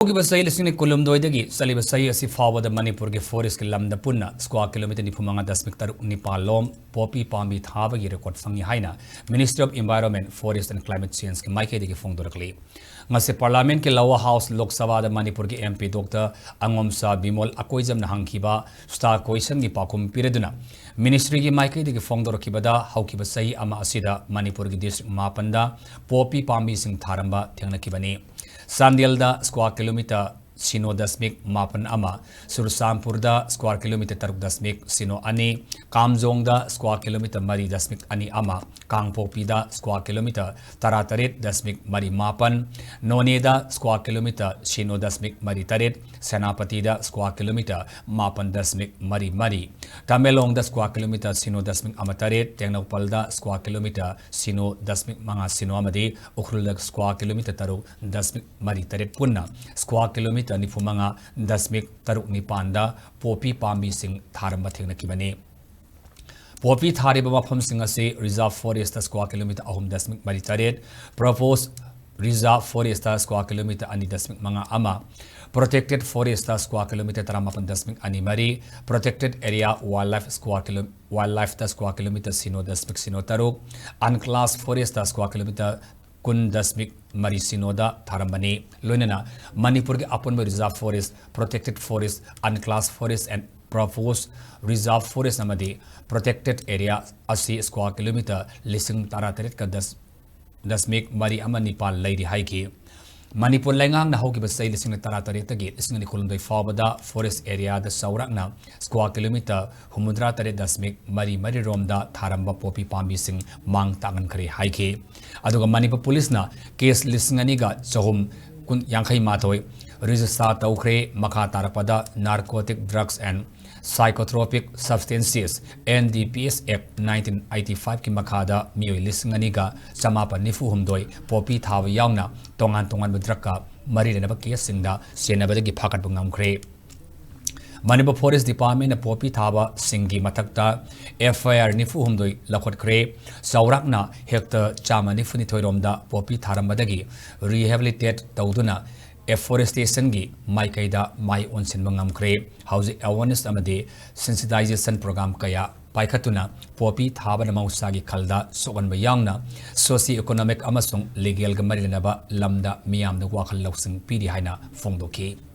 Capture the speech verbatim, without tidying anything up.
ꯍꯧꯈꯤꯕ ꯆꯍꯤ ꯂꯤꯁꯤꯡ ꯑꯅꯤ ꯀꯨꯟꯍꯨꯝꯗꯣꯏꯗꯒꯤ ꯆꯠꯂꯤꯕ ꯆꯍꯤ ꯑꯁꯤ ꯐꯥꯎꯕꯗ ꯃꯅꯤꯄꯨꯔꯒꯤ forestꯀꯤ ꯂꯝꯗ ꯄꯨꯟꯅ square kilometre ꯅꯤꯐꯨ ꯃꯉꯥ ꯗꯁꯃꯤꯛ ꯇꯔꯨꯛ ꯅꯤꯄꯥꯜ ꯂꯣꯝ ꯄꯣꯄꯤ ꯄꯥꯝꯕꯤ ꯊꯥꯕꯒꯤ record ꯐꯪꯉꯤ ꯍꯥꯏꯅ Ministry of Environment, Forest and Climate Changeꯀꯤ ꯃꯥꯏꯀꯩꯗꯒꯤ ꯐꯣꯡꯗꯣꯔꯛꯂꯤ꯫ ꯉꯁꯤ Parliamentꯀꯤ Lower House, ꯂꯣꯛ ꯁꯚꯥꯗ ꯃꯅꯤꯄꯨꯔꯒꯤ MP Doctor ꯑꯉꯣꯝꯁꯥ ꯕꯤꯃꯣꯜ ꯑꯀꯣꯏꯖꯝꯅ ꯍꯪꯈꯤꯕ star questionꯒꯤ ꯄꯥꯎꯈꯨꯝ ꯄꯤꯔꯗꯨꯅ, Ministryꯒꯤ ꯃꯥꯏꯀꯩꯗꯒꯤ ꯐꯣꯡꯗꯣꯔꯛꯈꯤꯕꯗ, ꯍꯧꯈꯤꯕ ꯆꯍꯤ ꯑꯃ ꯑꯁꯤꯗ ꯃꯅꯤꯄꯨꯔꯒꯤ district ꯃꯥꯄꯟꯗ ꯄꯣꯄꯤ ꯄꯥꯝꯕꯤꯁꯤꯡ ꯊꯥꯔꯝꯕ ꯊꯦꯡꯅꯈꯤꯕꯅꯤ꯫ ꯆꯥꯟꯗꯦꯜꯗ square kilometre ꯁꯤꯅꯣ ꯗꯁꯃꯤꯛ ꯃꯥꯄꯟ ꯑꯃ, ꯆꯨꯔꯆꯥꯟꯄꯨꯔꯗ square kilometre ꯇꯔꯨꯛ ꯗꯁꯃꯤꯛ ꯁꯤꯅꯣ ꯑꯅꯤ, ꯀꯥꯝꯖꯣꯡꯗ square kilometre ꯃꯔꯤ ꯗꯁꯃꯤꯛ ꯑꯅꯤ ꯑꯃ, ꯀꯥꯡꯄꯣꯛꯄꯤꯗ square kilometre ꯇꯔꯥꯇꯔꯦꯠ ꯗꯁꯃꯤꯛ ꯃꯔꯤ ꯃꯥꯄꯟ, ꯅꯣꯅꯦꯗ square kilometre ꯁꯤꯅꯣ ꯗꯁꯃꯤꯛ ꯃꯔꯤ ꯇꯔꯦꯠ, ꯁꯦꯅꯥꯄꯇꯤꯗ square kilometre ꯃꯥꯄꯟ ꯗꯁꯃꯤꯛ ꯃꯔꯤ ꯃꯔꯤ, ꯇꯃꯦꯡꯂꯣꯡꯗ square kilometre ꯁꯤꯅꯣ ꯗꯁꯃꯤꯛ ꯑꯃ ꯇꯔꯦꯠ, ꯇꯦꯡꯅꯧꯄꯜꯗ square kilometre ꯁꯤꯅꯣ ꯗꯁꯃꯤꯛ ꯃꯉꯥ ꯁꯤꯅꯣ ꯑꯃꯗꯤ ꯎꯈ꯭ꯔꯨꯜꯗ square kilometre ꯇꯔꯨꯛ ꯗꯁꯃꯤꯛ ꯃꯔꯤ ꯇꯔꯦꯠ, ꯄꯨꯟꯅ square kilometre ꯅꯤꯐꯨ ꯃꯉꯥ ꯗꯁꯃꯤꯛ ꯇꯔꯨꯛ ꯅꯤꯄꯥꯟꯗ ꯄꯣꯄꯤ ꯄꯥꯝꯕꯤꯁꯤꯡ ꯊꯥꯔꯝꯕ ꯊꯦꯡꯅꯈꯤꯕꯅꯤ꯫ ꯄꯣꯄꯤ ꯊꯥꯔꯤꯕ ꯃꯐꯝꯁꯤꯡ ꯑꯁꯤ Reserve Forestꯇ square kilometre ꯑꯍꯨꯝ ꯗꯁꯃꯤꯛ ꯃꯔꯤ ꯇꯔꯦꯠ, Proposed Reserve Forestꯇ square kilometre ꯑꯅꯤ ꯗꯁꯃꯤꯛ ꯃꯉꯥ ꯑꯃ, Protected Forestꯇ square kilometre ꯇꯔꯥꯃꯥꯄꯟ ꯗꯁꯃꯤꯛ ꯑꯅꯤ ꯃꯔꯤ, Protected Area Wildlife square kilo-, Wildlifeꯇ square kilometre ꯁꯤꯅꯣ ꯗꯁꯃꯤꯛ ꯁꯤꯅꯣ ꯇꯔꯨꯛ, Unclassed Forestꯇ square kilometre ꯀꯨꯟ ꯗꯁꯃꯤꯛ ꯃꯔꯤ ꯁꯤꯅꯣꯗ ꯊꯥꯔꯝꯕꯅꯤ꯫ ꯂꯣꯏꯅꯅ ꯃꯅꯤꯄꯨꯔꯒꯤ ꯑꯄꯨꯟꯕ Reserve Forest, Protected Forest, Unclassed Forest and Proposed Reserve Forest ꯑꯃꯗꯤ Protected Area ꯑꯁꯤ square kilometre ꯂꯤꯁꯤꯡ ꯇꯔꯥꯇꯔꯦꯠꯀ ꯗꯁꯃꯤꯛ ꯃꯔꯤ ꯑꯃ ꯅꯤꯄꯥꯜ ꯂꯩꯔꯤ ꯍꯥꯏꯈꯤ꯫ ꯃꯅꯤꯄꯨꯔ ꯂꯩꯉꯥꯛꯅ ꯍꯧꯈꯤꯕ ꯆꯍꯤ ꯂꯤꯁꯤꯡ ꯑꯅꯤ ꯇꯔꯥꯇꯔꯦꯠꯇꯒꯤ ꯂꯤꯁꯤꯡ ꯑꯅꯤ ꯀꯨꯟꯍꯨꯝꯗꯣꯏ ꯐꯥꯎꯕꯗ forest areaꯗ ꯆꯥꯎꯔꯥꯛꯅ square kilometre ꯍꯨꯝꯐꯨꯇꯔꯥ ꯇꯔꯦꯠ ꯗꯁꯃꯤꯛ ꯃꯔꯤ ꯃꯔꯤ ꯔꯣꯝꯗ ꯊꯥꯔꯝꯕ ꯄꯣꯄꯤ ꯄꯥꯝꯕꯤꯁꯤꯡ ꯃꯥꯡ ꯇꯥꯛꯍꯟꯈ꯭ꯔꯦ ꯍꯥꯏꯈꯤ꯫ ꯑꯗꯨꯒ ꯃꯅꯤꯄꯨꯔ ꯄꯨꯂꯤꯁꯅ case ꯂꯤꯁꯤꯡ ꯑꯅꯤꯒ ꯆꯍꯨꯝ ꯀꯨꯟ, ꯌꯥꯡꯈꯩ ꯃꯥꯊꯣꯏ register ꯇꯧꯈ꯭ꯔꯦ꯫ ꯃꯈꯥ ꯇꯥꯔꯛꯄꯗ Narcotic Drugs and Psychotropic Substances, NDPS Act nineteen eighty fiveꯀꯤ ꯃꯈꯥꯗ ꯃꯤꯑꯣꯏ ꯂꯤꯁꯤꯡ ꯑꯅꯤꯒ ꯆꯃꯥꯄꯟ ꯅꯤꯐꯨ ꯍꯨꯝꯗꯣꯏ ꯄꯣꯄꯤ ꯊꯥꯕ ꯌꯥꯎꯅ ꯇꯣꯉꯥꯟ ꯇꯣꯉꯥꯟꯕ drugꯀ ꯃꯔꯤ ꯂꯩꯅꯕ caseꯁꯤꯡꯗ ꯆꯦꯟꯅꯕꯗꯒꯤ ꯐꯥꯒꯠꯄ ꯉꯝꯈ꯭ꯔꯦ꯫ ꯃꯅꯤꯄꯨꯔ Forest Departmentꯅ ꯄꯣꯄꯤ ꯊꯥꯕꯁꯤꯡꯒꯤ ꯃꯊꯛꯇ FIR ꯅꯤꯐꯨ ꯍꯨꯝꯗꯣꯏ ꯂꯧꯈꯠꯈ꯭ꯔꯦ꯫ ꯆꯥꯎꯔꯥꯛꯅ hectare ꯆꯥꯝꯃ ꯅꯤꯐꯨ ꯅꯤꯊꯣꯏ ꯔꯣꯝꯗ ꯄꯣꯄꯤ ꯊꯥꯔꯝꯕꯗꯒꯤ rehabilitate ꯇꯧꯗꯨꯅ ꯑꯦꯐꯣꯔꯦꯁꯇꯦꯁꯟꯒꯤ ꯃꯥꯏꯀꯩꯗ ꯃꯥꯏ ꯑꯣꯟꯁꯤꯟꯕ ꯉꯝꯈ꯭ꯔꯦ꯫ ꯍꯧꯖꯤꯛ ꯑꯦꯋꯥꯔꯅꯦꯁ ꯑꯃꯗꯤ ꯁꯦꯟꯁꯤꯇꯥꯏꯖꯦꯁꯟ ꯄ꯭ꯔꯣꯒ꯭ꯔꯥꯝ ꯀꯌꯥ ꯄꯥꯏꯈꯠꯇꯨꯅ ꯄꯣꯄꯤ ꯊꯥꯕꯅ ꯃꯍꯧꯁꯥꯒꯤ ꯈꯜꯗ ꯁꯣꯛꯍꯟꯕ ꯌꯥꯎꯅ ꯁꯣꯁꯤꯑꯣ ꯏꯀꯣꯅꯣꯃꯤꯛ ꯑꯃꯁꯨꯡ ꯂꯤꯒꯦꯜꯒ ꯃꯔꯤ ꯂꯩꯅꯕ ꯂꯝꯗ ꯃꯤꯌꯥꯝꯗ ꯋꯥꯈꯜ ꯂꯧꯁꯤꯡ ꯄꯤꯔꯤ ꯍꯥꯏꯅ ꯐꯣꯡꯗꯣꯛꯈꯤ꯫